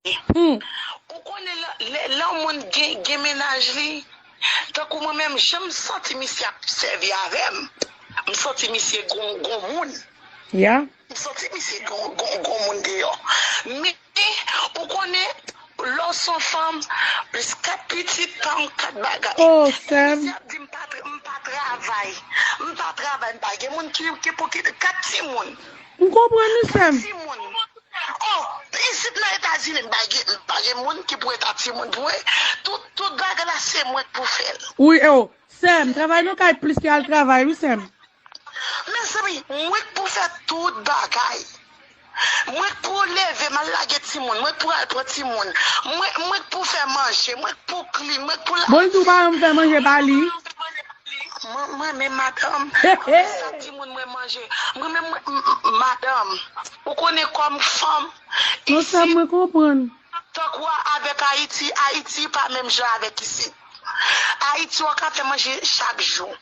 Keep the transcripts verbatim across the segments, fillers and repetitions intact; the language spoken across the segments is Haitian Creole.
Hmm. Ou konnen lè, lè, lè yon moun gen, gen mennaj li, tankou mwen menm, jan m santi misye ap sèvi avè m, m santi misye gon, gon moun. Ya. M santi misye gon, gon, gon moun deyò. Men, ou konnen, lè w se yon fanm, plis kat pitit, pa yon kat bagay. Oh, sè m. Misye ap di m pa tra-, m pa travay. M pa travay, m pa gen moun ki, ki pou ki, kat timoun. M konprann wi, sè m. Kat timoun. Oh, isit nan Etazini, m pa gen, m pa gen moun ki pou eta timoun pou mwen. Tout, tout bagay la, se mwen k pou fè l. Wi, oh, sè m, travay nan kay plis ke al travay, wi, sè m. Mezanmi, mwen k pou fè tout bagay. Mwen k pou leve m al lage timoun, mwen k pou al pran timoun. Mwen, mwen k pou fè manje, mwen k pou klin, mwen k pou lave. Bon, l tou pa janm fè manje pa li. Mwen, mwen menm, madanm, sa timoun mwen manje. Mwen menm, mwen, m, m, madanm, ou konnen kòm fanm, non, sa isit, mwen konprann. Tankou avèk Ayiti, Ayiti pa menm jan avèk isit. Ayiti, w ka fè manje chak jou.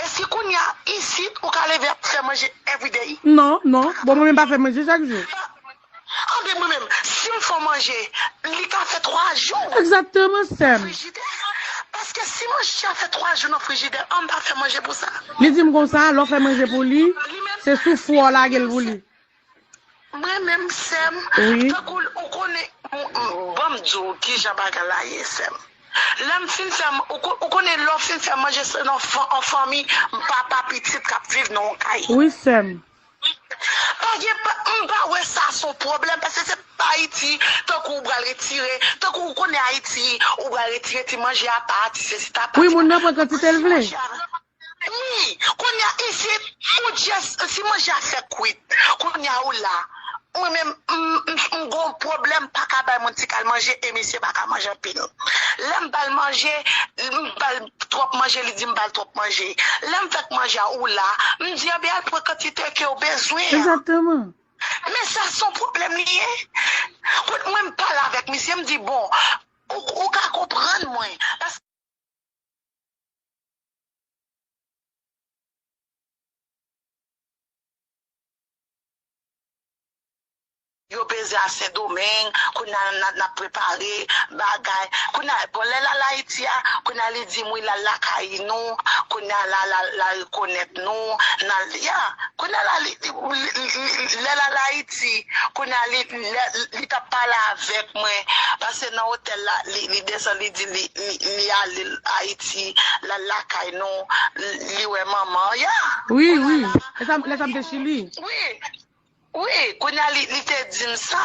Eske kounye a, isit, ou ka leve ap fè manje everyday? Non, non. Bon, mwen menm pa fè manje chak jou. Anben, mwen menm, si m fè manje, li ka fè twa jou. Egzakteman, sè m. Nan frijidè. Paske si manje a fè twa jou nan frijidè, an m pa fè manje pou sa. Li di m konsa, lè w fè manje pou li, se sou fou w lage l pou li. Mwen menm, sè m, wi, tankou ou konnen, m, m, ban m di w kijan bagay la ye, sè m. Lè m fin fè, ou ko-, ou konnen lè w fin fè manje, se nan fan-, an fanmi, m papa pitit k ap viv nan yon kay. Wi, sè m. Pa gen, pa, m pa wè sa se yon pwoblèm, paske se pa Ayiti, tankou ou pral retire, tankou ou konnen Ayiti, ou pral retire ti manje a pa, ti sesi ta pa, wi, ti moun nan pran kantite l vle. Wi, kounye a isit, ou just, si manje a fèk kwit, kounye a ou la. Mwen menm, m, m, m gon pwoblèm, pa ka bay moun ti kal manje, e misye pa ka manje anpil. Lè m ba l manje, m ba l twòp manje, li di m ba l twòp manje. Lè m fèk manje a, ou la, m di, anben, al pran kantite ke w bezwen an. Egzakteman. Men sa se yon pwoblèm li ye. Kounye a mwen m pale avèk misye, m di, bon, ou, ou ka konprann mwen. Paske yo peze a Sendomeng, kounye a n ap, n ap prepare bagay. Kounye a, bon, lè l al Ayiti a, kounye a li di m wi l al lakay nou, kounye a la, la, la rekonèt nou, nan, ya, kounye a la, li, li, li, li, li, lè l al Ayiti, kounye a li, lè, li t ap pale avèk mwen, paske nan otèl la, li, li desann, li di li, li, li ale Ayiti, l al lakay nou, li wè manman, ya. Wi, wi. Lè sa, lè sa m te Chili. Wi. Wi, kounye a li, li te di m sa.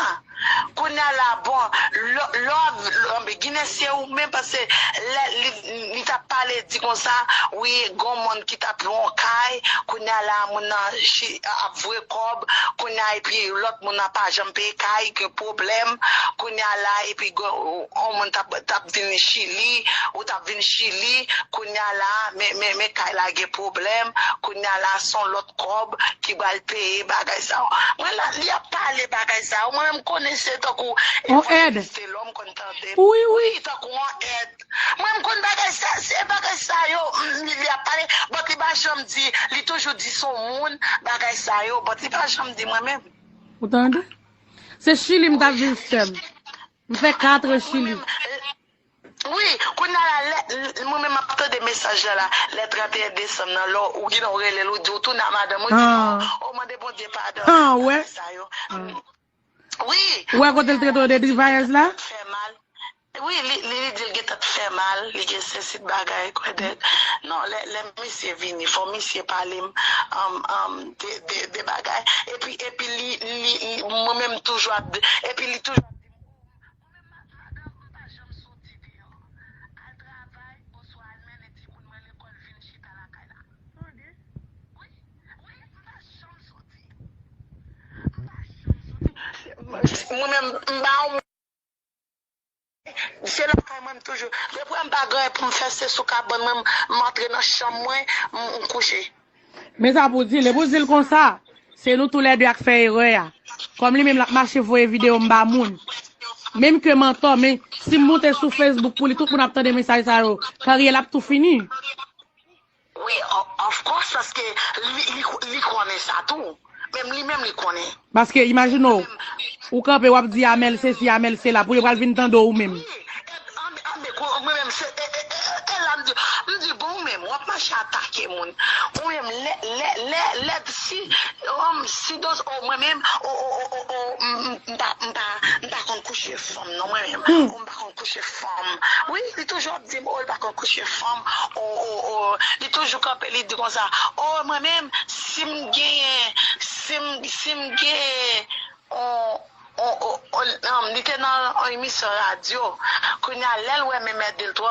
Kounye a la, bon, lò, lò, lò, anben, Ginen se ou menm, paske lè li, li t ap pale, di konsa, wi, gon moun ki t ap yon kay, kounye a la, moun nan chi-, ap voye kòb, kounye a, epi lòt moun nan pa janm peye kay, gen pwoblèm, kounye a la, epi gon, yon moun t ap, t ap vin Chili, ou t ap vin Chili, kounye a la, men, men, men kay la gen pwoblèm, kounye a la, se yon lòt kòb ki pral peye bagay sa yo. Mwen la, li ap pale bagay sa yo. Mwen menm konnen se tankou on èd. Evanjelis Telò, m konn tande. Wi, wi. Wi, tankou on èd. Mwen m konn bagay sa, se bagay sa yo, m, li, li ap pale. But li pa janm di, li toujou di se on moun, bagay sa yo, but li pa janm di mwen menm. Ou tande? Se Chili m t ap viv, sè m. M fè kat an Chili. Wi, kounye a la, lè, l-, mwen menm m ap tande mesaj la, la, lè trannteyen desanm nan, lè w gen lè w rele l, ou di w tounen a madanm ou, di non, ou mande Bondye padon. Ah, wè. Sa yo. Wi. Ou wè kote l trete w de divayèz la? Fè mal. Wi, li, li, li di l gentan fè mal, li gen sesi bagay, kwè dèk. Non, lè, lè misye vini, fò misye pale m, um, um, de, de, de bagay. Epi, epi li, li, li, mwen menm toujou ap, epi li toujou ap di m, "Oh, mwen menm, madanm, m pa janm soti deyò. Al travay oswa al mennen timoun mwen lekòl, vin chita lakay la." Tande? Wi, wi, m pa janm soti. M pa janm soti. Mwen menm, m pa yon Se lakay mwen m toujou. Depi m pa gen anyen pou m fè, se sou kabann mwen, m antre nan chanm mwen, m, m kouche. Men sa pou di l, e pou di l konsa, se nou toulède k fè erè a. Kòm li menm l ap mache voye videyo m ba moun. Menm ke m antò, men si m moute sou Facebook pou li, tout moun ap tande mesaj sa yo. Karyè l ap tou fini. Wi, o-, of course, paske li, li, li konnen sa tou. Menm li menm li konnen. Paske, imajine w, Ou kanpe, w ap di Amèl sesi, Amèl sela, pou yo pral vin tande w ou menm. Anbe, anbe, mwen menm, se e, e, e, e la m di, m di, bon, ou menm, w ap mache atake moun. Ou menm, lè, lè, lè, lè, si, um, si dos, oh, mwen menm, oh, oh, oh, oh, oh, m, m, m pa, m pa, m pa konn kouche fanm, non, mwen menm. Oh, m pa konn kouche fanm. Wi, li toujou ap di m, oh, li pa konn kouche fanm. Oh, oh, oh, li toujou kanpe, li di konsa, oh, mwen menm, si m genyen, si m, si m genyen, on, on, on, on, um, li te nan yon emisyon radyo. Kounye a, lè l wè men mèt de l twò,